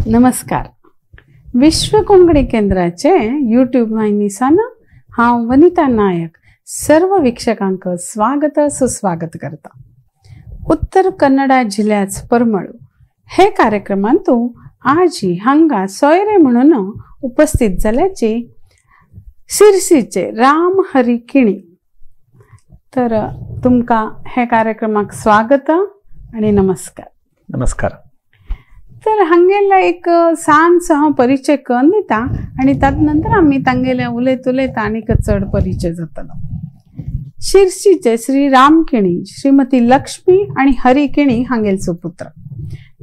नमस्कार. विश्व कोंकणी केंद्राचे यूट्यूब वाहिनीसान हांव वनिता नायक सर्व वीक्षकांक स्वागत सुस्वागत करता. उत्तर कन्नडा जिल्ह्याच परमळू हे कार्यक्रमांतू आजी हांगा सोयरे म्हणून उपस्थित जाल्याचे सिरसीचे राम हरी किणी. तर तुमकां हे कार्यक्रमाक स्वागत आणि नमस्कार. नमस्कार. तर हांगेला एक सान हांव परिचय करून दिता आनी ताजे नंतर आमी तांगेले उलयत उलयता आनीक चड परिचय जातलो. शिरसीचे श्री राम किणी श्रीमती लक्ष्मी आनी हरी किणी हांगेल सुपुत्र.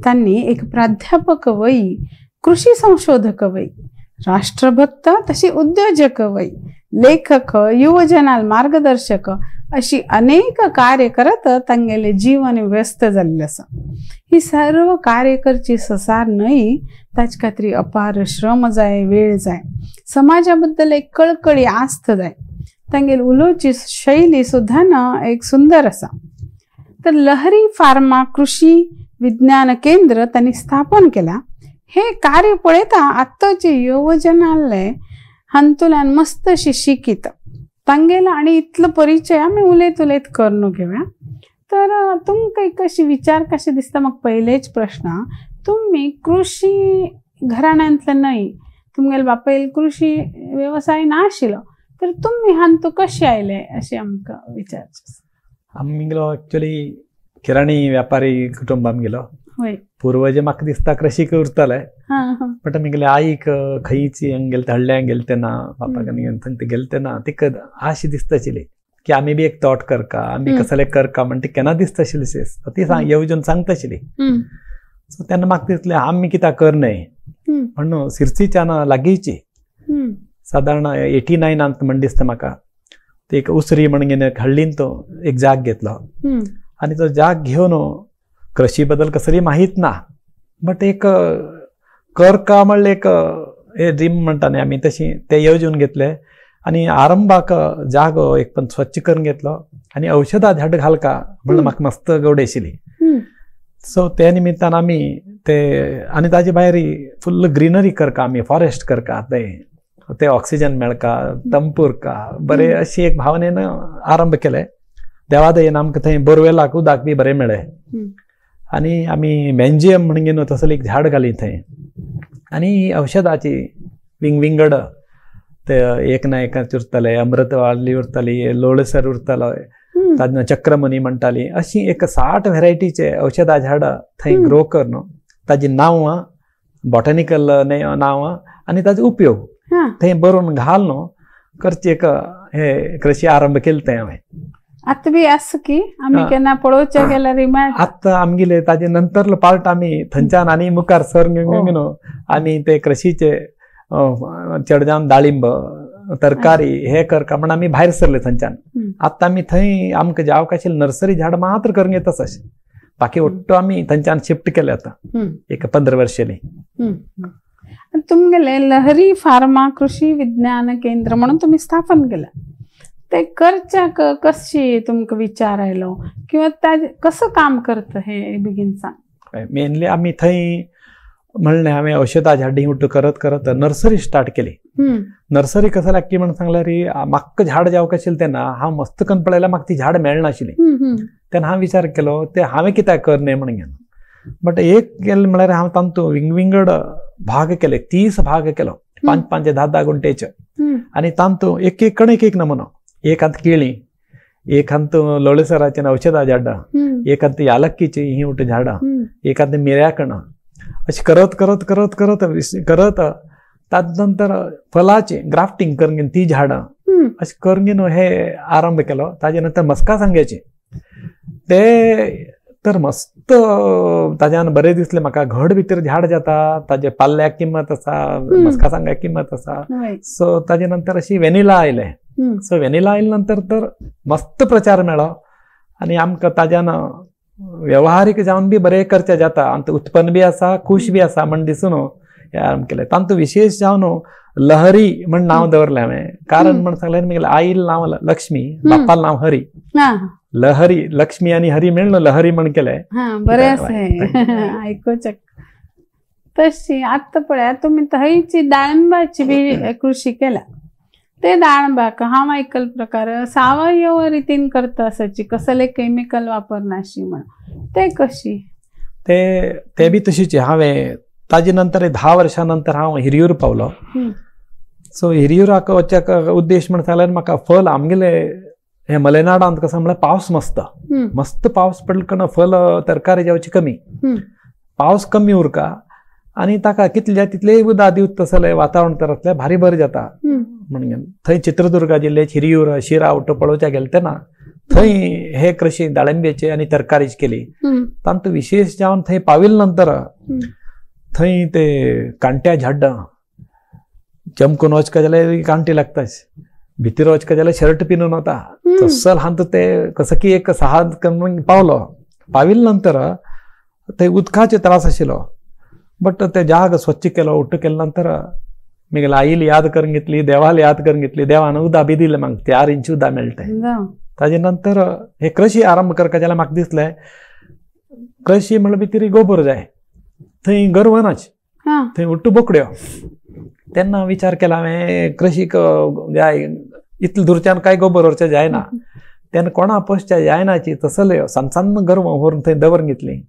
तांणी एक प्राध्यापक वय, कृषी संशोधक वय, राष्ट्रभक्त तशी उद्योजक वय, लेखक, युवजनाल मार्गदर्शक अशी अनेक कार्य करत तांगेले जीवन व्यस्त जाल्लें आसा. ही सर्व कार्य करची ससार न्हय, ताचे खातीर अपार श्रम जाय, वेळ जाय, समाजा बद्दल एक कळकळी आस्त जाय. तांगेली उलोवची शैली सुद्दां ना एक सुंदर आसा. तर लहरी फार्मा कृषी विज्ञान केंद्र तांणी स्थापन केला. हे कार्य पळयता आतांचे युवजनाले हातूंतल्यान मस्त अशी शिकीत तांगेला आनी इतलो परिचय आमी उलयत उलयत करून घेवया. तर तुमकां एक अशी विचार कशें दिसता, म्हाका पयलेच प्रश्न, तुमी कृषी घराण्यांतले न्हय, तुमगेले बापायल कृषी वेवसाय नाशिल्लो, तर तुमी हातूंत कशें आयले अशें आमकां विचारचें. आमगेलो एक्चुअली किराणी व्यापारी कुटुंब आमगेलो. पूर्वज म्हाका दिसता कृषी करताले, बट आमगेले आईक खंयची गेले हळ्ळ्यांक गेले तेन्ना, बापाक थंय गेले तेन्ना तिका आशी दिसता आशिल्ली की आमी बी एक तोट करका, आमी कसले करका म्हण ती केन्ना दिसता आशिल्ली ती येवजण सांगता आशिल्ली. सो तेन्ना म्हाका दिसलें आमी कित्याक कर न्हय म्हणून सिरसीच्यान लागींची सादारण 89 म्हण दिसता म्हाका ती एक उसरी म्हण हळ्ळीन तो एक जाग घेतलो आनी तो जाग घेवन कृषी बद्दल कसली माहीत ना, बट एक करका म्हणलें एक हे ड्रीम म्हणटा न्ही आमी तशी ते येवजून घेतले आनी आरंभाक जागो एक पण स्वच्छ करून घेतलो आनी औषधां झाड घालका म्हणून म्हाका मस्त गोड आशिल्ली. सो ते निमित्तान आमी ते आनी ताजे भायर फुल्ल ग्रिनरी करका, आमी फॉरेस्ट करका, ते ऑक्सिजन मेळका, तंपूरका बरे अशी एक भावनेन आरंभ केले. देवादयेन आमकां थंय बोरवेलाक उदक बी बरें मेळ्ळें आनी आमी मॅन्जियम म्हणून न्हू तसलें एक झाड घाली थंय आनी औषधाची विंगविंगड ते एक ना एकाच उरताले, अमृतवाली उरताली, लोळसर उरतालो, ताज्या चक्रमणी म्हणटाली, अशी एक 60 व्हेरायटीचे औषधां झाडां थंय ग्रो करून ताजी नांवां, बॉटॅनिकल नांवां आनी ताजो उपयोग थंय बरोवन घाल न्हू करचे एक हे कृषी आरंभ केले थंय हांवें. आतां बी आसा की आमी केन्ना पळोवच्या गेल्यार आतां आमगेले ताजे नंतरलो पार्ट आमी थंयच्यान आनी मुखार सर न्हू आनी ते कृषीचे चड जावन दाळिंब, तरकारी हे करका म्हण आमी भायर सरले थंयच्यान. आतां आमी थंय आमकां जावक आशिल्लें नर्सरी झाड मात्र करून घेता अशें, बाकी ಒಟ್ಟು आमी थंयच्यान शिफ्ट केले आतां एक 15 वर्सांनी. तुमगेले लहरी फार्मा कृषी विज्ञान केंद्र म्हणून तुमी स्थापन केलां, ते करच्याक कशी तुमकां विचार आयलो किंवा कसं काम करता हे बेगीन सांग. मेनली आमी थंय म्हणलें हांवें औषधां झाडां उठ करत करत नर्सरी स्टार्ट केली. नर्सरी कसं लागली म्हणून सांगल्यार म्हाका झाड जावक आशिल्लें तेन्ना हांव मस्त करून पळयल्यार म्हाका ती झाड मेळनाशिल्ली. तेन्ना हांव विचार केलो ते हांवें कित्याक कर न्हय म्हणून. बट एक केलें म्हळ्यार हांव तातूंत विंगविंगड भाग केले, 30 भाग केलो, 5 5 10 10 गुंटेचे आनी तातूंत एक एक कण एक एक नमुनो, एक हात केळी, एक हात लोळसराचें औषधां झाडां, एक हात यालक्कीची ही उठ झाडां, एक हात मिऱ्या कणां, अशें करत करत करत करत करत ताजे नंतर फलाचे ग्राफ्टिंग करून घेवन ती झाडां अशें करून घेवन हे आरंभ केलो. ताजे नंतर मस्का सांग्याचे ते तर मस्त ताज्यान बरें दिसलें म्हाका, घड भितर झाड जाता, ताजे पाल्याक किंमत आसा, मस्का सांग्याक किंमत आसा. सो ताजे नंतर अशी वेनिला आयलें. सो वेनिला आयले नंतर तर मस्त प्रचार मेळ्ळो आनी आमकां ताज्यान व्यवहारीक जावन बी बरें करचें जाता, आमकां उत्पन्न बी आसा, खूश बी आसा म्हण दिसून हें आरंभ केलें. तातूंत विशेश जावन लहरी म्हण नांव दवरलें हांवें, कारण म्हण सांगलें म्हगेलें आईल नांव लक्ष्मी, बाप्पाल नांव हरी, लहरी लक्ष्मी आनी हरी मेळ्ळो लहरी म्हण केलें. बरें आसा आयकुचें. तशी आतां पळया तुमी थंयची दाळिंबाची बी कृषी केला. ते दाळंबाक हांव आयकल प्रकार सावयव रितीन करता आसाची, कसले केमिकल वापरनाशी म्हण, ते कशी? ते ते बी तशीच. हांवें ताजे नंतर 10 वर्षां नंतर हांव हिरियूर पावलो. सो हिरियुराक वचच्याक उद्देश म्हण सांगल्यार म्हाका फल आमगेले हे मलेनाडांत कसं म्हळ्यार पावस मस्त मस्त पावस पडलो कण फल तरकारी जावची कमी, पावस कमी उरका आनी ताका कितले जाय तितलेय उदक दिवत तसलें वातावरण तर आसल्यार भारी बरें जाता. म्हणून थंय चित्रदुर्गा जिल्ह्यात हिरियूर शिरा उठो पळोवच्या गेले तेन्ना थंय हे कृषी दाळिंब्याचे आनी तरकारीची केली. तांतू विशेष जावन थंय पाविल नंतर थंय ते कांट्या झाडां चमकून वचका जाल्यार कांटी लागता, भितर वचका जाल्यार शर्ट पिनून वता तसल हांत ते कसं की एक सहा पावलो. पाविल नंतर थंय उदकाचे त्रास आशिल्लो, बट ते जाग स्वच्छ केलो उठ्ठ केले नंतर मिगेले आईला याद करून घेतली, देवाला याद करून घेतली, देवान उदक बी दिलें म्हाका 4 इंच उदक मेळटा. ताजे नंतर हे कृषी आरंभ करका जाल्यार म्हाका दिसलें कृषी म्हणल्यार भितर गोबर जाय, थंय गोरवां नाच, थंय उठ्ठ बोकड्यो. तेन्ना विचार केला हांवें कृषीक जाय इतले दूरच्यान काय गोबर व्हरचें जायना, तेन्ना कोणा पोसच्या जायनाची तसले सान सान गोरवां व्हरून थंय दवरून घेतली.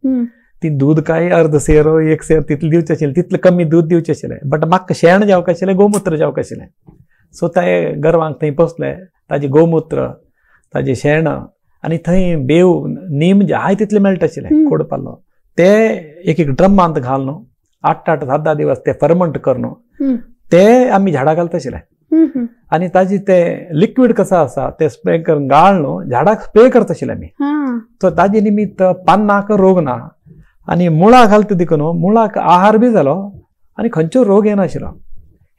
ती दूध काय अर्ध सेर 1 सेर तितलें दिवचें आशिल्लें, तितलें कमी दूध दिवचें आशिल्लें, बट म्हाका शेण जावंक आशिल्लें, गोमुत्र जावंक आशिल्लें. सो ते गोरवांक थंय पोसले, ताजें गोमुत्र ताजें शेण आनी थंय बेव नीम जाय तितलें मेळटा आशिल्लें कोडपालो, ते एक एक ड्रमांत घाल न्हू 8 8 10 10 दिवस ते फर्मंट कर न्हू ते आमी झाडां घालता आशिल्ले. आनी ताजी ते लिक्वीड कसो आसा ते स्प्रे करून गाळ न्हू झाडाक स्प्रे करता आशिल्ले आमी. सो ताजे निमित्त पान्नाक रोग ना आनी मुळां घालता देखून मुळाक आहार बी जालो आनी खंयचो रोग येनाशिल्लो.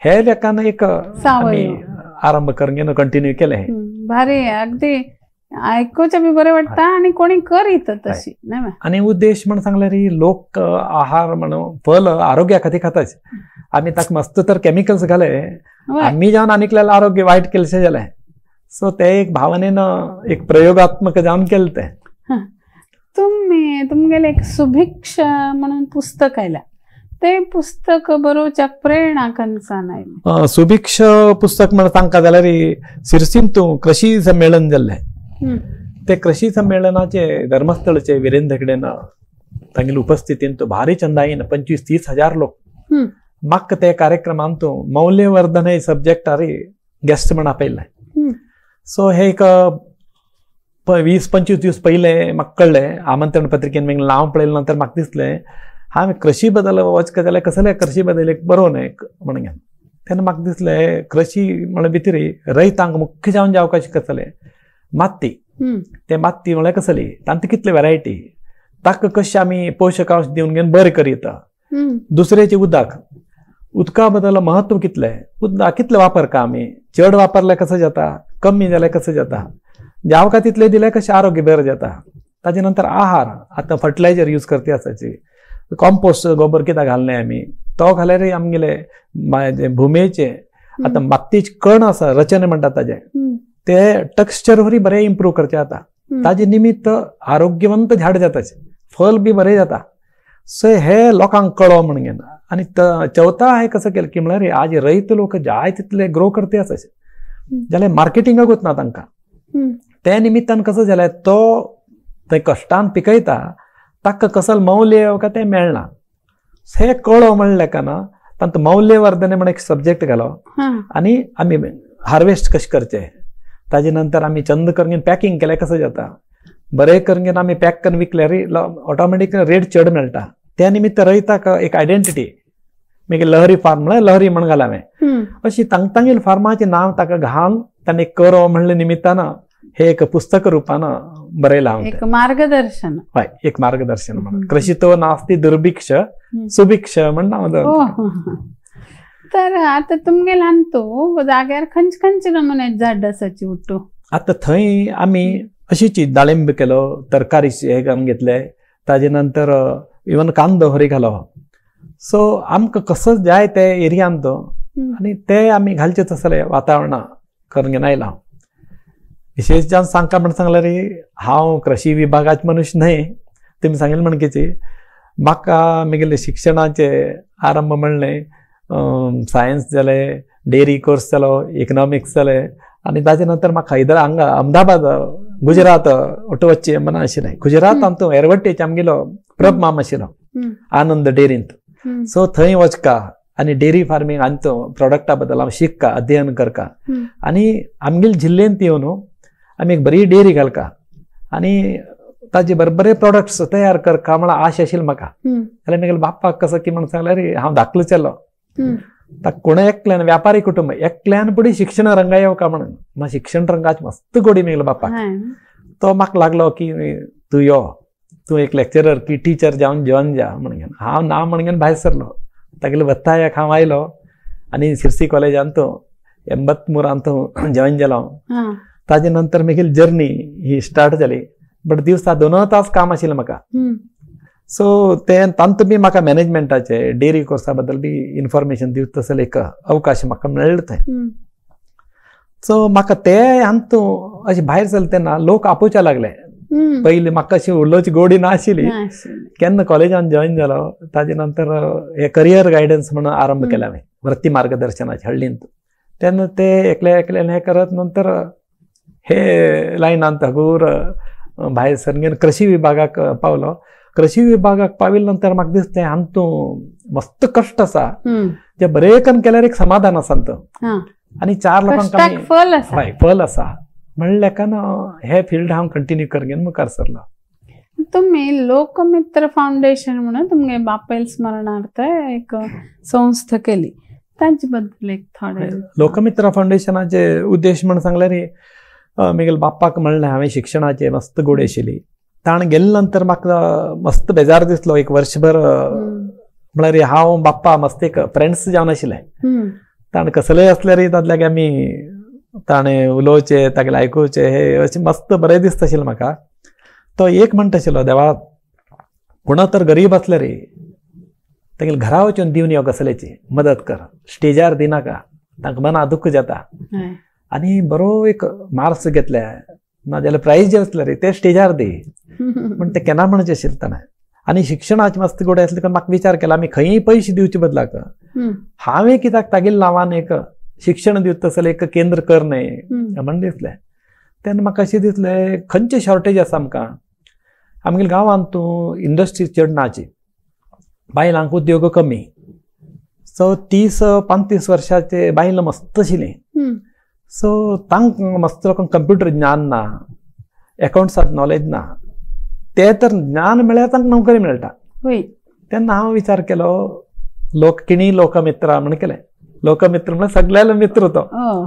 हे लेखान एक आमी आरंभ करून कंटिन्यू केलें. भारी, अगदी आयकुच्या बी बरें वाटता आनी कोणी करीत तशी. आनी उद्देश म्हण सांगल्यार लोक आहार म्हणून फल आरोग्या खातीर खाताच, आमी ताका मस्त तर केमिकल्स घाले, आमी जावन आनीकल्यान आरोग्य वायट केलेशें जालें. सो ते एक भावनेन एक प्रयोगात्मक जावन केलें तें. तुमी तुमगेलें एक सुभिक्ष म्हणून पुस्तक आयलां, ते पुस्तक बरोवच्याक प्रेरणा खंयच्यान आयली? सुभिक्ष पुस्तक म्हण तांकां जाल्यार सिरसीन तूं कृषी संमेलन जाल्लें, ते कृषी संमेलनाचे धर्मस्थळचे वीरेंद्र हेगडेन तांगेले उपस्थितीन तो भारी चंदायेन 25-30 हजार लोक म्हाका ते कार्यक्रमांत तूं मौल्यवर्धन हे सब्जेक्टार गेस्ट म्हण आपयल्लें. सो हे एक 20-25 दीस पयलें म्हाका कळ्ळें, आमंत्रण पत्रिकेन मागीर नांव पळयलें नंतर म्हाका दिसलें हांवें कृषी बद्दल वचका जाल्यार कसलें कृषी बद्दल एक बरोवन एक म्हणून तेन्ना म्हाका दिसलें कृषी म्हळ्यार भितर रयतांक मुख्य जावन जावंक अशें कसलें माती, ते माती म्हळ्यार कसली तांतूं कितले वेरायटी, ताका कशें आमी पोशकांश दिवन घेवन बरें करीता. दुसरेचें उदक, उदका बद्दल महत्व कितलें, उदक कितलें वापर का आमी, चड वापरल्यार कसो जाता, कमी जाल्यार कसो जाता, जावका तितलें दिल्यार कशें आरोग्य बरें जाता. ताजे नंतर आहार, आतां फर्टिलायजर यूज करता आसाची, कॉम्पोस्ट गोबर कित्याक घालनाय आमी, तो घाल्यार आमगेले भुमेचे आतां मातयेचे कण आसा रचना म्हणटा ताजें ते टेक्स्चर वरी बरें इम्प्रूव करचें जाता. ताजे निमित्त आरोग्यवंत झाड जाता, फल बी बरें जाता. सो हे लोकांक कळो म्हण घेना. आनी चवथा हे कसं केलें की म्हळ्यार आज रयत लोक जाय तितले ग्रो करते आसा जाल्यार मार्केटिंगाक वतना तांकां, ते निमित्तान कसं जाल्यार तो थंय कश्टान पिकयता ताका कसल मौल्य का तें मेळना. हे कळो म्हणलें काना तांतूं मौल्यवर्धन म्हण एक सब्जेक्ट घालो आनी आमी हार्वेस्ट कशें करचें, ताजे नंतर आमी चंद करून पॅकिंग केल्यार कसं जाता, बरें करून आमी पॅक करून विकल्यार ऑटोमॅटीक रेट चड मेळटा. त्या निमित्त रयताक एक आयडेंटिटी मागीर लहरी फार्म म्हळ्यार लहरी म्हण घाला हांवें, अशी तांगेले फार्माचें नांव ताका घालून ताणें करो म्हणले निमित्तान हे एक पुस्तक रूपान बरयलां हांवें, एक मार्गदर्शन. हय, एक मार्गदर्शन म्हणून कृषितो नास्ती दुर्भिक्ष सुभिक्ष म्हण नांव दवरलें. तर आतां तुमगेले हांतू जाग्यार खंयचे खंयचे नमुन्याचे झाड आसाची उट्टू? आतां थंय आमी अशीच दाळिंब केलो, तरकारी हे घालून घेतले, ताजे नंतर इवन कांदो हरी घालो. सो आमकां कसो जाय ते एरियान तो आनी ते आमी घालचे तसले वातावरणां करून घेवन आयला. विशेष जावन सांगता म्हण सांगल्यार हांव कृषी विभागाचे मनुष्य न्हय, तुमी सांगिल्लें म्हणकीची म्हाका म्हगेले शिक्षणाचे आरंभ म्हणलें सायन्स जालें, डेअरी कोर्स जालो, इकनॉमिक्स जालें आनी ताजे नंतर म्हाका हैदरा हांगा अहमदाबाद गुजरात ओटो वचचें मना आशिल्लें. गुजरात आमचो एरवटेच आमगेलो प्रभ माम आशिल्लो आनंद डेअरींत. सो थंय वचका आनी डेअरी फार्मींग आमचो प्रोडक्टा बद्दल हांव शिकका, अध्ययन करका आनी आमगेले जिल्लेंत येवन आमी एक बरी डेअरी घालका आनी ताजे बरे बरे प्रोडक्ट्स तयार करका म्हळ्यार आश आशिल्ली म्हाका. जाल्यार म्हगेल्या बाप्पाक कसो की म्हणून सांगल्यार हांव धाकलो चेलो, ताका कोण एकल्यान व्यापारी कुटुंब एकल्यान पुढे शिक्षण रंगा येवका म्हणून म्हाका शिक्षण रंगाची मस्त गोडी म्हगेल्या बाप्पाक. तो म्हाका लागलो की तूं यो, तूं एक लेक्चरर की टिचर जावन जॉइन जा म्हणून. हांव ना म्हणून भायर सरलो. तागेले वत्तायाक हांव आयलो आनी सिरसी कॉलेजांत तो 83 जॉइन जालो हांव. ताजे नंतर म्हगेली जर्नी ही स्टार्ट जाली. बट दिवसा 2 तास काम आशिल्लें म्हाका. सो ते तांतूत बी म्हाका मॅनेजमेंटाचे डेअरी कोर्सा बद्दल बी इन्फॉर्मेशन दिवता तसले एक अवकाश म्हाका मेळ्ळो थंय. सो म्हाका ते हातूंत अशें भायर सरले तेन्ना लोक आपोवच्या लागले. पयलीं म्हाका अशी उलोवची गोडी नाशिल्ली. केन्ना कॉलेजान जॉइन जालो ताजे नंतर हे करियर गायडन्स म्हणून आरंभ केला हांवें, वृत्ती मार्गदर्शनाचे हळ्ळींत. तेन्ना ते एकल्या एकल्यान हें करत नंतर हे लायनांत हगूर भायर सरून कृषी विभागाक पावलो. कृषी विभागाक पाविल्ले नंतर म्हाका दिसलें हातूंत मस्त कश्ट आसा, जे बरें करून केल्यार एक समाधान आसा आनी 4 लोकांक फल आसा, फल आसा म्हणलें लेकान हे फिल्ड हांव कंटिन्यू करगेन मुखार सरलो. तुम्ही लोकमित्र फाउंडेशन म्हणून तुमगे बापायल स्मरणार्थ एक संस्था केली, तांचे बद्दल एक थोडे. लोकमित्र फाउंडेशनाचे उद्देश म्हण सांगल्यार म्हगेल्या बाप्पाक म्हणलें हांवें शिक्षणाचे मस्त गोडी आशिल्ली. ताणें गेले नंतर म्हाका मस्त बेजार दिसलो एक वर्षभर. म्हळ्यार हांव बाप्पा मस्त एक फ्रेंड्स जावन आशिल्ले. ताणें कसलेय आसल्यार तातल्याक आमी ताणें उलोवचें, तागेलें आयकुचें, हे अशें मस्त बरें दिसता आशिल्लें म्हाका. तो एक म्हणटा आशिल्लो, देवा कोणा तर गरीब आसल्यार तागेले घरा वचून दिवन यो कसल्याची मदत कर, स्टेजार दिनाका, तांकां मना दुख्ख जाता. आनी बरो एक मार्क्स घेतले नाजाल्यार प्रायज जे आसले ते स्टेजार दी म्हण ते केन्ना म्हणचें आशिल्लें ताणें. आनी शिक्षणाची मस्त गोडी आसली कारण म्हाका विचार केला आमी खंयी पयशे दिवचे बदलाक हांवें कित्याक तागेल्या नांवान एक शिक्षण दिवता तसलें एक केंद्र कर न्हय म्हण दिसलें. तेन्ना म्हाका अशें दिसलें खंयचें शॉर्टेज आसा आमकां. आमगेल्या गांवांत तूं इंडस्ट्री चड नाची, बायलांक उद्योग कमी. सो 30-35 वर्साचे बायल मस्त आशिल्ली. सो तांकां मस्त लोकांक कंप्युटर ज्ञान ना, एकावंट्सांत नॉलेज ना, ते तर ज्ञान मेळ्ळ्यार तांकां नोकरी मेळटा. तेन्ना हांव विचार केलो लोककिणी लोकमित्र म्हण केलें. लोकमित्र म्हळ्यार सगळ्यालो मित्र तो,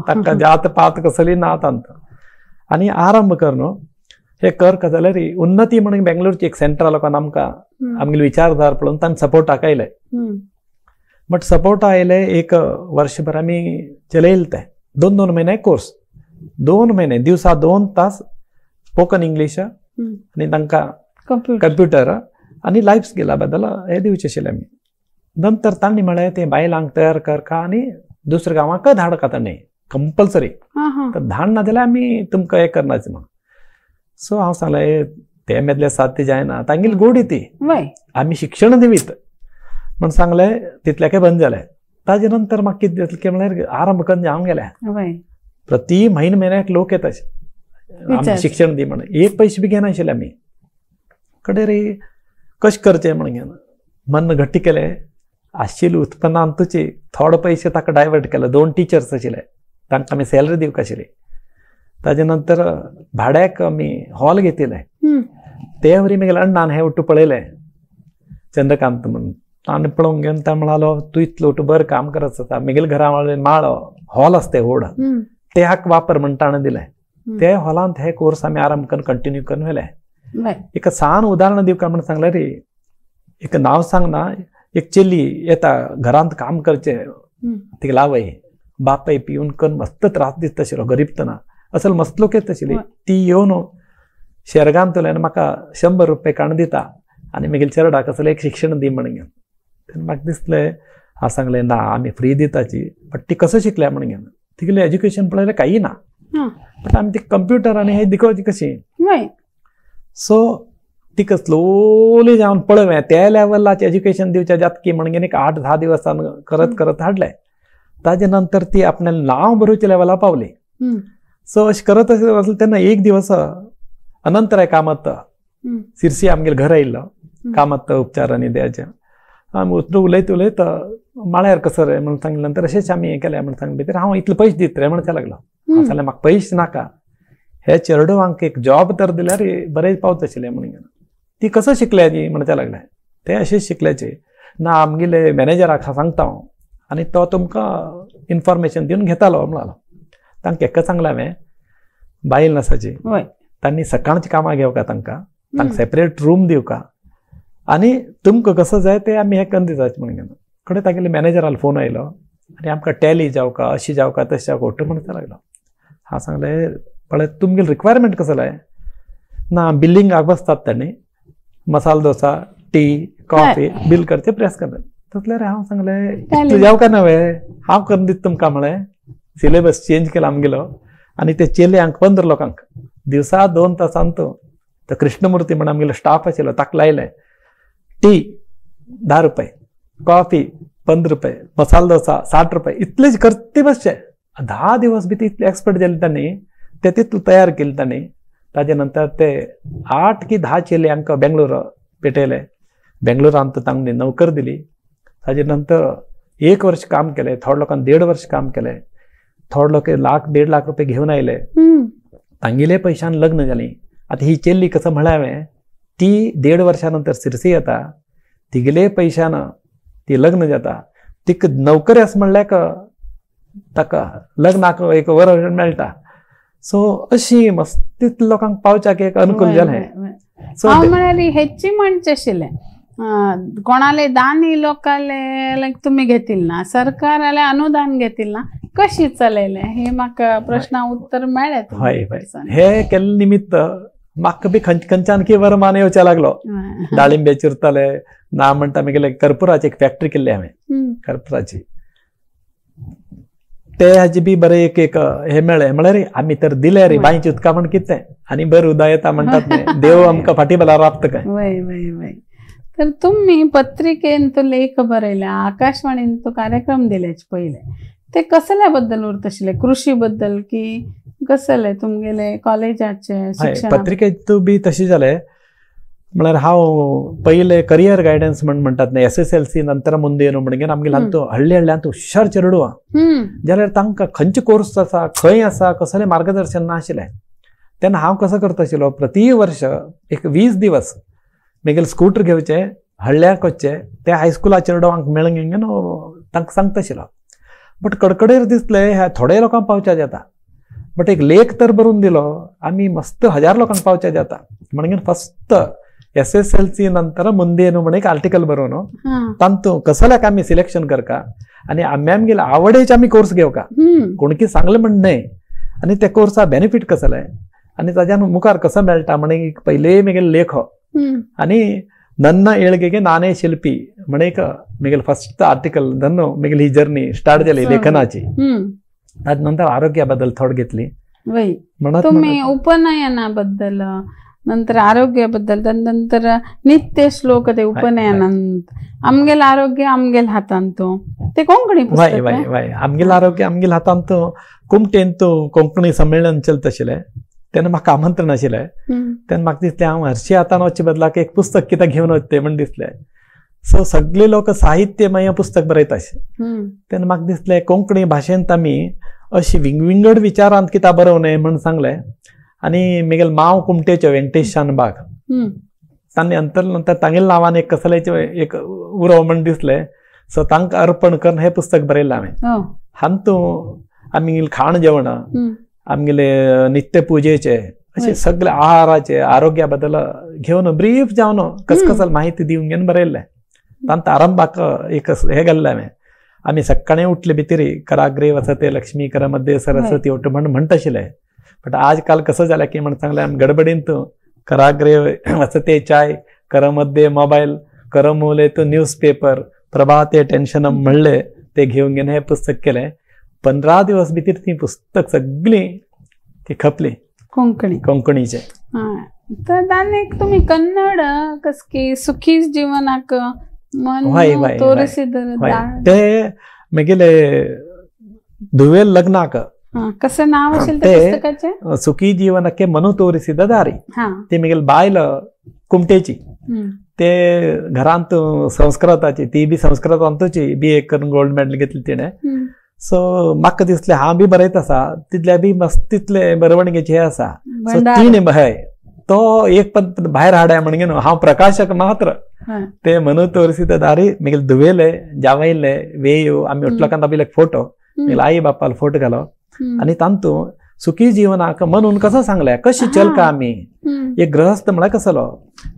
ताका जात पात कसली ना तांत. आनी आरंभ कर न्हू हे कर जाल्यार उन्नती म्हणून बेंगलोरची एक सेंट्रल लोकांक आमकां आमगेली विचारधार पळोवन तांणी सपोर्ट आयले. बट सपोर्ट आयले एक वर्षभर आमी चलयले तें. 2-2 म्हयने कोर्स, 2 म्हयने दिवसा 2 तास स्पोकन इंग्लीश आनी तांकां कंप्युटर आनी लायफ स्किला बद्दल हे दिवचें आशिल्लें आमी. नंतर तांणी म्हळें ते बायलांक तयार करका आनी दुसऱ्या गांवांक धाडका तांणी कंपल्सरी, तर धाड ना जाल्यार आमी तुमकां हें करनाचे म्हणून. सो हांव सांगलें ते मेदले साध्य जायना, तांगेली गोडी ती, आमी शिक्षण दिवीत म्हण सांगलें. तितल्याकय बंद जालें. ताजे नंतर म्हाका कितें दिसलें की म्हळ्यार आरंभ करून हांव गेलें. प्रति म्हयने म्हयन्याक लोक येता आमी शिक्षण दी म्हणून, एक पयशे बी घेनाशिल्ले आमी. कडे रे कशें करचें म्हणून घेना मन घट्ट केलें. आशिल्ले उत्पन्नान तुचे थोडे पयशे ताका डायवर्ट केले. 2 टिचर्स आशिल्ले तांकां आमी सॅलरी दिवंक आशिल्ली. ताजे नंतर भाड्याक आमी हॉल घेतिल्ले. ते वरी म्हगेल्या अण्णान हें उठू पळयलें चंद्रकांत म्हणून, ताणें पळोवंक घेवन तो म्हणालो तूं इतलो उठू बरें काम करत आसा, म्हगेल्या घरा माळो हॉल आसा ते व्हड, ते हाका वापर म्हण ताणें दिलें. ते हॉलांत हे कोर्स आमी आरंभ करून कंटिन्यू करून व्हेले. एक सान उदाहरण दिवका म्हण सांगलें रे, एक नांव सांगना, एक चेली येता घरांत काम करचें, तिका लावय बापाय पिवन करून मस्त त्रास दिसता आशिल्लो, गरीब तना असल मस्त लोक येता आशिल्ली. ती येवन शेरगांतल्यान म्हाका 100 रुपये काडून दिता आनी म्हगेल्या चेरडाक असलें एक शिक्षण दी म्हण घेवन. तेन्ना म्हाका दिसलें हांव सांगलें ना आमी फ्री दिताची, बट ती कसो शिकल्या म्हण घेवन. तिगेलें एज्युकेशन पळयल्यार कांय ना, बट आमी ती कंप्युटर आनी हे दिकोवची कशी. सो तिका स्लोली जावन पळोवया त्या लेवलाचे एज्युकेशन दिवच्या जातकी म्हणून एक 8-10 दिवसान करत करत हाडलें. ताजे नंतर ती आपल्या नांव बरोवच्या लेवला पावली. सो अशें करत आसलें तेन्ना एक दिवस अनंतराय कामत सिरसी आमगेर घर आयिल्लो कामत उपचार आनी द्याचे आमी उतरू उलयत उलयत माळ्यार कसो रे म्हणून सांगले नंतर अशेंच आमी हें केलें म्हणून सांगलें भितर हांव इतले पयशे दित रे म्हणपाक लागलो. हांव सांगलें म्हाका पयशे नाका, हे चेरडुवांक एक जॉब तर दिल्यार बरें पावत आशिल्लें म्हणून. ती कसो शिकल्याची म्हणपाक लागलें, ते अशेंच शिकल्याचे ना आमगेले मॅनेजराक सांगता हांव आनी तो तुमकां इन्फॉर्मेशन दिवन घेतालो म्हणालो. तांकां एकच सांगलें हांवें, बायल नासाची तांणी सकाळची कामां घेवका, तांकां तांकां सेपरेट रूम दिवका आनी तुमकां कसो जाय ते आमी हें करून दितात म्हणून. कडेन तागेले मॅनेजराक फोन आयलो आनी आमकां टॅली जावका अशी जावका तशें जावका ओट्टू म्हणपाक लागलो. हांव सांगलें पळय तुमगेलें रिक्वायरमेंट कसलें ना, बिल्लिंगाक बसतात तांणी masala dosa tea coffee bill करचे प्रेस करतात. तसल्यार हांव सांगलें इतलें जावका ना वे हांव करून दिता तुमकां म्हळें. सिलेबस चेंज केला आमगेलो आनी ते चेल्यांक 15 लोकांक दिवसा 2 तासांत तो कृष्णमूर्ती म्हण आमगेलो स्टाफ आशिल्लो ताका लायलें टी 10 रुपये, कॉफी 15 रुपये, मसाला डोसा 60 रुपये, इतलेच करते बसचे. 10 दिवस बी ते इतले एक्सपर्ट जाले तांणी ते तितू तयार केले तांणी. ताजे नंतर ते 8 की 10 चेले आमकां बेंगलोर पेटयले. बेंगलोरांत तांणी नोकर दिली. ताजे नंतर 1 वर्ष काम केलें, थोडे लोकांनी 1.5 वर्ष काम केलें, थोडे लोक 1.5 लाख रुपये घेवन आयले. तांगेले पयशान लग्न जालीं. आतां ही चेल्ली कसो म्हळ्यार हांवें ती 1.5 वर्षा नंतर सिरसी येता, तिगेले पयशान ती लग्न जाता, तिका नोकरी आसा म्हणल्यार ताका लग्नाक एक वर मेळटा. सो अशी मस्तीत लोकांक पावच्याक एक अनुकूल जालें. हांव म्हळ्यार हेची म्हणचें आशिल्लें कोणाले दानी लोकाले लायक तुमी घेतील ना, सरकाराले अनुदान घेतील ना, कशी चलयलें हे म्हाका प्रश्ना उत्तर मेळ्ळें. हय हय, हे केल्ले निमित्त म्हाका बी खंयच्यान की वरमान येवच्या लागलो. डाळिंबे चिरताले ना म्हणटा आमी कर्पुराची एक फॅक्टरी केल्ली हांवें, कर्पुराची ते हाजे बी बरें एक एक हे मेळ्ळें. म्हळ्यार आमी तर दिलें रे बांयची उदकां म्हण कितें आनी बरें उदक येता म्हणटात न्ही, देव आमकां फाटी बला राबता काय. वय वय वय. तर तुम्ही पत्रिकेन तो लेख बरयला, आकाशवाणीन तो कार्यक्रम दिल्याचे पयले, ते कसल्या बद्दल उरत आशिल्ले? कृषी बद्दल की कसले तुमगेले कॉलेजाचे शिक्षण? पत्रिकेत बी तशें जालें म्हळ्यार हांव पयले करियर गायडन्स म्हण म्हणटात न्ही, SSLC नंतर मुंदेन म्हणून आमगेले हातूंत हळ्ळी हळ्ळ्यांत हुशार चेरडुवां जाल्यार तांकां खंयचे कोर्स आसा खंय आसा कसलें मार्गदर्शन नाशिल्लें. तेन्ना हांव कसो करता आशिल्लो, प्रति वर्ष एक 20 दिवस मागीर स्कूटर घेवचे हळ्ळ्याक वचचे, ते हायस्कुला चेरडुवांक मेळून घेवन तांकां सांगता आशिल्लो. बट कडकडेर दिसलें ह्या थोडे लोकांक पावच्या जाता, बट एक लेख तर बरोवन दिलो आमी मस्त 1000 लोकांक पावच्या जाता म्हणून फक्त SSLC नंतर मुंदेन म्हण एक आर्टिकल बरोवन तांतू कसल्याक आमी सिलेक्शन करका आनी आमी आमगेले आवडेचे आमी कोर्स घेवका, कोण की सांगलें म्हण न्हय, आनी त्या कोर्सा बेनिफीट कसलें आनी ताज्यान मुखार कसो मेळटा म्हण एक पयले म्हगेले लेख. आनी नन्न ಏಳ್ಗೆಗೆ ನಾನೇ ಶಿಲ್ಪಿ म्हण एक म्हगेले फर्स्ट आर्टिकल धन्नो म्हगेली ही जर्नी स्टार्ट जाली लेखनाची. ताजे नंतर आरोग्या बद्दल थोड घेतली. तुम्ही उपनयनाबद्दल, नंतर आरोग्याबद्दल, नंतर नित्य श्लोक ते उपनयनांत, आमगेल आरोग्य आमगेल हातांत ते कोंकणी वय वय वय आमगेल आरोग्य आमगेल हातांत कुमटेंत कोंकणी संमेलन चलत आशिल्लें तेन्ना म्हाका आमंत्रण आशिल्लें. तेन्ना म्हाका दिसलें हांव हरशीं हातान वचचे बदलाक एक पुस्तक कित्याक घेवन वचचें म्हण दिसलें. सो सगळे लोक साहित्यमय पुस्तक बरयता अशें. तेन्ना म्हाका दिसलें कोंकणी भाशेंत आमी अशी विंगविंगड विचारांत कित्याक बरोवं न्हय म्हण सांगलें. आनी म्हगेले मांव कुमटेचो वेंकटेश शानबाग तांणी अंतर नंतर तांगेल्या नांवान एक कसलेचें एक उरोव म्हण दिसलें. सो तांकां अर्पण करून हें पुस्तक बरयलां हांवें. हातूंत आमी खाण जेवणां, आमगेले नित्य पुजेचे अशे सगळे आहाराचे आरोग्या बद्दल घेवन ब्रीफ जावन कसकसल माहिती दिवन घेवन बरयल्लें. तांत आरंभाक एक हें घाल्लें हांवें, आमी सकाळीं उठले भितरी कराग्रे वसते लक्ष्मी करमध्ये सरस्वती ओट्टू म्हण म्हणटा आशिल्ले. बट आज काल कसं जालें की म्हण सांगलें आमी गडबडींत कराग्रे वसते चाय, करमध्ये मोबायल, करमूले तो न्यूज पेपर, प्रभाते टेन्शनम म्हणले ते घेवन घेवन हें पुस्तक केलें. 15 दिवस भितर ती पुस्तक सगळी ती खपली कोंकणी कोंकणीचे. तर आनीक तुमी कन्नड कसकी सुखी जीवनाक मन तोरिसिदर ते मेगेले धुवेल लग्नाक कसं नाव असेल त्या पुस्तकाचे सुखी जीवनಕ್ಕೆ मनु तोरिसिद दारी. ती मेगेले बायल कुमटेची ते घरांत संस्कृताची ती बी संस्कृतांतूची बी ए करून गोल्ड मेडल घेतली तिणे. सो म्हाका दिसलें हांव बी बरयत आसा तितले बी मस्त तितले बरवणगेचे हे आसा. सो तिणे हय तो एक पण भायर हाडाय म्हणगे न्हू हांव प्रकाशक मात्र ते मनु तोरिसिद दारी मेगेले धुवेले जावयले वेयो आमी उठलोकांत आपले फोटो मेगेले आई बापाल फोटो घालो आनी तांतू सुखी जीवनाक म्हणून कसं सांगलें कशी चलका आमी एक गृहस्थ म्हळ्यार कसलो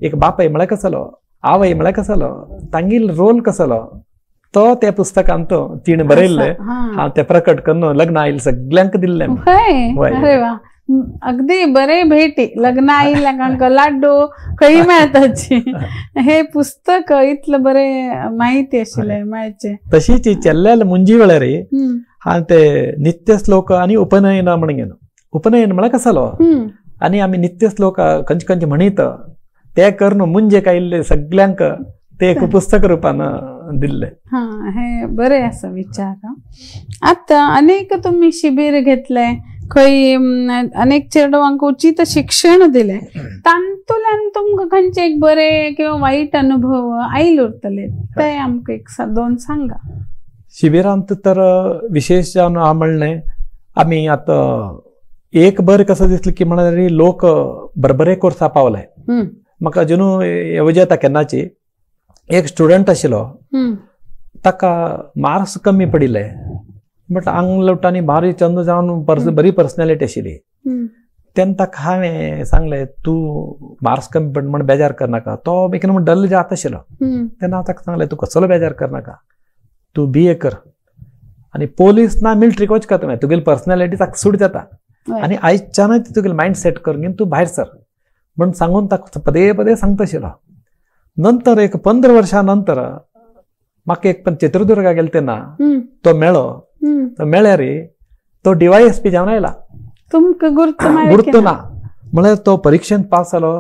एक बापय म्हळ्यार कसलो आवय म्हळ्यार कसलो तांगेलो रोल कसलो तो त्या पुस्तकांत तिणें बरयल्लें हांव तें प्रकट करून लग्न आयिल्लें सगल्यांक दिल्लें. अरे वा अगदी बरे भेटी लग्न आयिल्ल्यांक लाड्डू खंय मेळटाची हे पुस्तक इतलें बरें माहिती आशिल्लें मेळचें. तशीच चेल्ल्याल मुंजी वेळार हांव ते नित्य श्लोक आनी उपनयन म्हणून उपनयन म्हळ्यार कसलो आनी आमी नित्य श्लोक खंयचे खंयचे म्हणीत ते करून मुंजे कायिल्ले सगल्यांक ते एक पुस्तक रुपान दिल्ले. हा हे बरे आसा विचार. आतां अनेक तुमी शिबीर घेतले खंय अनेक चेडवांक उचित शिक्षण दिलें तातूंतल्यान तुमकां खंयचे एक बरे किंवा वायट अनुभव आयले उरतले ते आमकां एक दोन सांगा. शिबिरांत तर विशेष जावन हांव म्हणलें आमी आतां एक बरें कसं दिसलें की म्हळ्यार लोक बरबरे कोर्सा पावले. म्हाका अजून येवज येता केन्नाची एक स्टुडंट आशिल्लो ताका मार्क्स कमी पडिल्ले बट आंग लोटांनी भारी चंद जावन बरी पर्सनॅलिटी आशिल्ली. तेन्ना ताका हांवें सांगलें तूं मार्क्स कमी पड म्हण बेजार करनाका. तो एक म्हण डल जात आशिल्लो. तेन्ना हांव ताका सांगलें तूं कसलो बेजार करनाका तूं बी ए कर आनी पोलीस ना मिलिटरीक वचका तुवें तुगेली पर्सनॅलिटी ताका सूट जाता आनी आयच्यानच तुगेली मायंड सेट करून घेवन तूं भायर सर म्हण सांगून ताका पदे पदे सांगता आशिल्लो. नंतर एक 15 वर्सां नंतर म्हाका एक पण चित्रदुर्गा गेले तेन्ना तो मेळ्ळो. तो मेळ्ळ्यार तो DYSP जावन आयला. तुमकां गुर्त ना म्हळ्यार तो परिक्षेंत पास जालो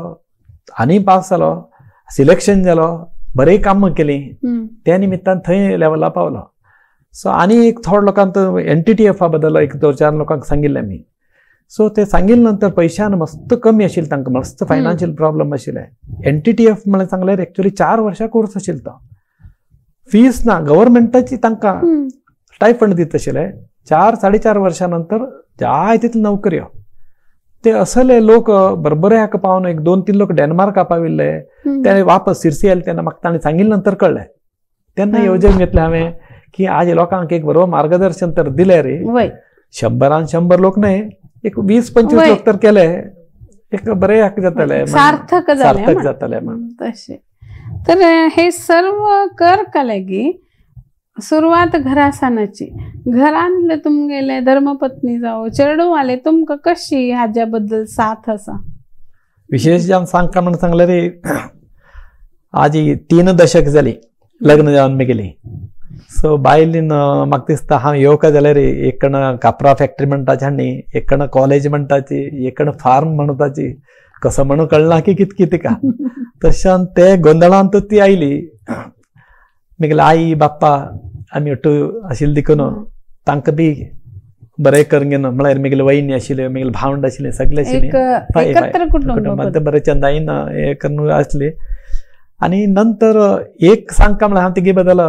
आनी पास जालो सिलेक्शन जालो बरें कामां केलीं त्या निमित्तान थंय लेवला पावलो. सो आनी एक थोडे लोकांक NTTF बद्दल एक दोन चार लोकांक सांगिल्लें आमी. सो ते सांगिल्ले नंतर पयशान मस्त कमी आशिल्लें तांकां मस्त फायनान्शियल प्रॉब्लम आशिल्लें. NTTF म्हळ्यार सांगल्यार एक्चुअली 4 वर्सां कोर्स आशिल्लो तो फीस ना गव्हर्मेंटाची तांकां स्टायफंड दित आशिल्ले. 4 साडे 4 वर्सां नंतर जाय तितल्यो नोकऱ्यो ते असले लोक बरोबर हाका पावन एक 2-3 लोक डेनमार्का पाविल्ले ते वापस सिरसी आयले तेन्ना म्हाका ताणें सांगिल्ले नंतर कळ्ळें. तेन्ना येवजण घेतलें हांवें की आज लोकांक एक बरो मार्गदर्शन तर दिलें रे 100 100 लोक न्हय एक 20-25 लोक तर केले एक बरे हाका जातले सार्थक जातले म्हण. तशें तर हे सर्व कर कलेगी सुरवात घरासानाची घरांतले तुमगेले धर्मपत्नी जावं चेडवाले तुमकां कशी हाज्या बद्दल साथ आसा? विशेष जावन सांगता म्हण सांगलें रे आजी 3 दशक जाली लग्न जावन मेगेली. सो बायलीन म्हाका दिसता हांव येवका जाल्यार एकण कापरा फॅक्टरी म्हणटाची हांणी एकण कॉलेज म्हणटाची एकण फार्म म्हणटाची कसो म्हणून कळना की कित कितें का तशान ते गोंदळांत ती आयली. मेगेले आई बाप्पा आमी ഒಟ್ಟು आशिल्ले देखून तांकां बी बरें करून घेवन म्हळ्यार मेगेले वयनी आशिल्ले मेगेले भावंड आशिल्ले सगळे आशिल्ले कुटुंबांत बरें चंदायेन हें करून आसली. आनी नंतर एक सांगता म्हळ्यार हांव तिगे बद्दल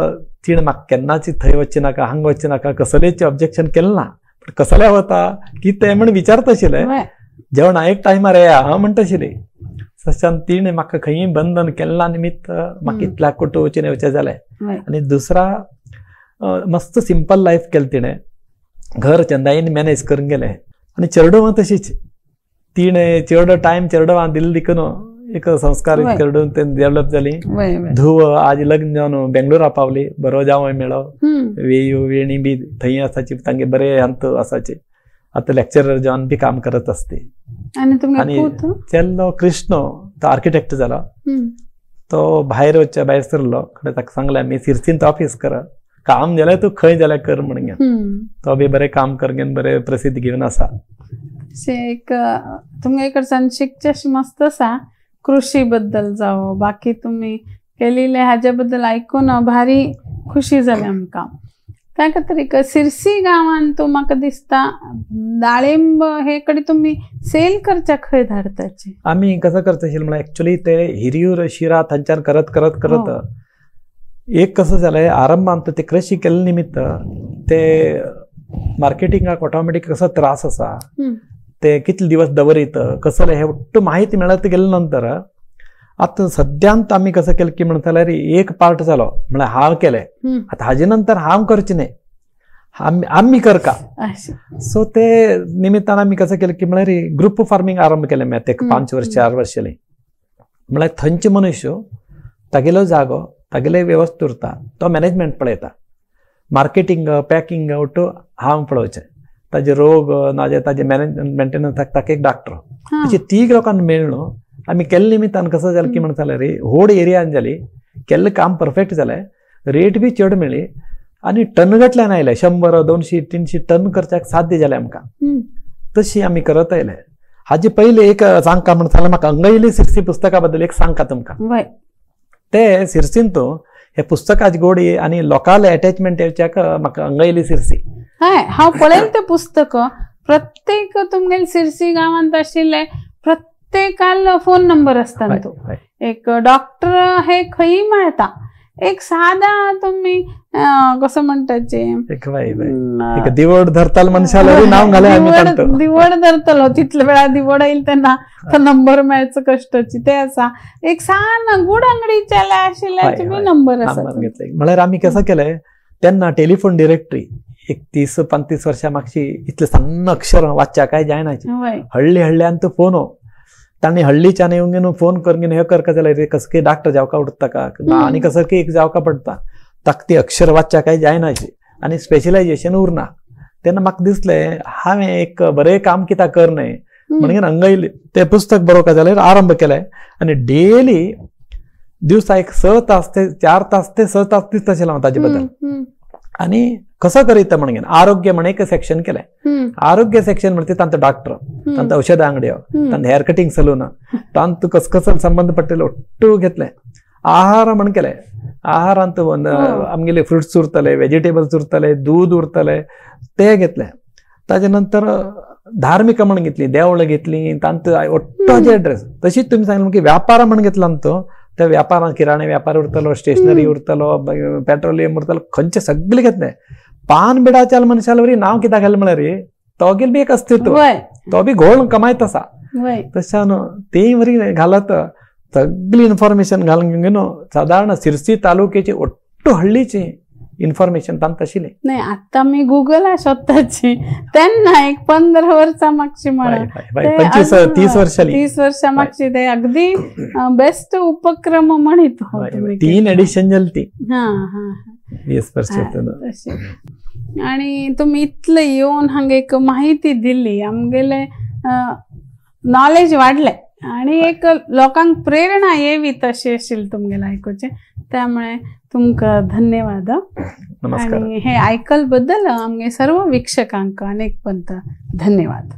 तिणें म्हाका केन्नाच थंय वचचें नाका हांगा वचचें नाका कसलेच ऑब्जेक्शन केलें ना. पूण कसलें वता कितें म्हण विचारता आशिल्लें जेवणा एक टायमार येया हांव म्हणटा आशिल्ली. तशान तिणें म्हाका खंयी बंधन केलें ना निमित्त म्हाका इतल्या कुटू वचून येवचें जालें. आनी दुसरा मस्त सिंपल लायफ केलें तिणें घर चंदायेन मॅनेज करून गेलें. आनी चेडवां तशीच तिणें चेडो टायम चेडवां दिलें देखून एक संस्कार चेडून ते डेवलप जाली. धुव आज लग्न जावन बेंगलोरा पावली बरो जावंय मेळ्ळो वेयू वेणी बी थंय आसाची तांगे बरे अंत आसाचे आतां लेक्चरर जावन बी काम करत आसते. आनी चेल्लो कृष्ण तो आर्किटेक्ट जालो तो भायर वचच्या भायर सरलो कडेन ताका सांगलें आमी सिरसींत ऑफीस कर काम जाल्यार तूं खंय जाल्यार कर म्हणून. तो बी बरें काम कर घेवन बरें प्रसिद्ध घेवन आसा. एक तुमगे कडच्यान शिकचें अशें मस्त आसा कृषी बद्दल जावं बाकी तुमी केलेले हाजे बद्दल आयकून भारी खुशी जाली आमकां. त्या खातीर एक सिरसी गांवान तूं म्हाका दिसता डाळिंब हे कडेन तुमी सेल करच्या खंय धाडताची? आमी कसं करता आशिल्लें म्हळ्यार एक्चुअली ते हिरियूर शिरा थंयच्यान करत करत करत एक कसं जालें आरंभांत ते कृषी केल्ले निमित्त ते मार्केटिंगाक ऑटोमॅटीक कसो त्रास आसा ते कितले दिवस दवरीत कसले हे ಒಟ್ಟು माहिती मेळत गेले नंतर आतां सद्यांत आमी कसं केलें की म्हणटा जाल्यार एक पार्ट जालो म्हळ्यार हांव केलें आतां हाजे नंतर हांव करचें न्ही आमी करका. सो ते निमित्तान आमी कसं केलें की म्हळ्यार ग्रुप फार्मींग आरंभ केलें मागीर ते 5 वर्स 4 वर्स जालीं. म्हळ्यार थंयचे मनुष्य तागेलो जागो तागेले वेवस्था उरता तो मॅनेजमेंट पळयता मार्केटिंग पॅकिंग ಒಟ್ಟು हांव पळोवचें ताजे रोग नाजाल्यार ताजे मॅनेज मेंटेनन्स ताका एक डॉक्टर अशें तीग लोकांक मेळ्ळो आमी केल्ले निमित्तान कसं जालें की म्हणटा जाल्यार व्हड एरियान जाली केल्लें काम परफेक्ट जालें रेट बी चड मेळ्ळी आनी टन गटल्यान आयले 100 200 300 टन करच्याक साध्य जालें आमकां. तशी आमी करत आयले. हाजे पयलीं एक सांगका म्हणटा जाल्यार म्हाका अंगयली सिरसी पुस्तका बद्दल एक सांगका तुमकां. ते सिरसीन तो हे पुस्तकाची गोडी आनी लोकांले एटॅचमेंट येवच्याक म्हाका अंगयली सिरसी. हय हांव पळयलें तें पुस्तक प्रत्येक तुमगेले सिरसी गांवांत आशिल्ले प्रत्येकाल फोन नंबर आसता तो एक डॉक्टर हे खंय मेळटा एक सादा तुम्ही कसं म्हणटाचे दिवड धरताल मनशाला नाव घाले दिवड धरतलो तितले वेळा दिवड येईल तेन्ना तो नंबर मेळचो कश्टाची ते आसा एक सान गुड अंगडीच्या आशिल्ल्याचे बी नंबर आसा. म्हळ्यार आमी कसं केलें तेन्ना टेलिफोन डिरेक्टरी एक 30-35 वर्सां मागशी इतले सन्न अक्षर वाचच्या काय जायनाची हळ्ळी हळ्ळ्यान तो फोन तांणी हळ्ळीच्यान येवन फोन करून हे करका जाल्यार कसं की डॉक्टर जावका उरता का आनी कसं की एक जावका पडटा ताका ती अक्षर वाचच्या काय जायनाची आनी स्पेशलायजेशन उरना. तेन्ना म्हाका दिसलें हांवें एक बरें काम कित्याक कर न्हय म्हणून अंगयली तें पुस्तक बरोवका जाल्यार आरंभ केलें आनी डेली दिवसा एक 6 तास ते 4 तास ते 6 तास दिसता आशिल्लें हांव ताजे बद्दल. आनी कसो करीत म्हणून आरोग्य म्हण एक सेक्शन केलें. आरोग्य सेक्शन म्हणजे तांचो डॉक्टर तांचो औषध अंगड्यो तांचो हेअर कटिंग सलून तांचो कसकसल संबंध पडटेलो ಒಟ್ಟು घेतलें. आहार म्हण केलें. आहारांत आमगेले फ्रुट्स उरतले वेजिटेबल्स उरतले दूद उरतले ते घेतलें. ताजे नंतर धार्मिक म्हण घेतली देवळां घेतली तांचो ಒಟ್ಟು एड्रेस. तशीच तुमी सांगलें की व्यापार म्हण घेतला तो त्या व्यापारांत किराणे व्यापार उरतलो स्टेशनरी उरतलो पेट्रोलियम उरतलो खंयचे सगळे घेतले. पान बिडाच्या मनशाला नांव कित्याक घालें म्हळ्यार तोगेल बी एक अस्तित्व तो बी घोळ कमायत आसा तशान तेय वरी घालत सगळी इन्फॉर्मेशन घालून घेवन सादारण सिरसी तालुक्याची ಒಟ್ಟು हळ्ळीची इन्फॉर्मेशन तांत आशिल्लें. नाही आता मी गुगला सोदताची तेन्ना एक 15 वर्सां मागची म्हणा 25-30 वर्सां 30 वर्सां मागची ते अगदी बेस्ट उपक्रम म्हणीत. 3 एडिशन जाली ती. हां हां 20 वर्सां. आणि तुम्ही इतले येवन हांगा एक माहिती दिली आमगेले नॉलेज वाडलें आणि एक लोकांक प्रेरणा येवी तशी आशिल्ली तुमगेले आयकुचें त्यामुळे तुमकां धन्यवाद. नमस्कार. आणि हे आयकल बद्दल आमगे सर्व वीक्षकांक अनेक पंत धन्यवाद.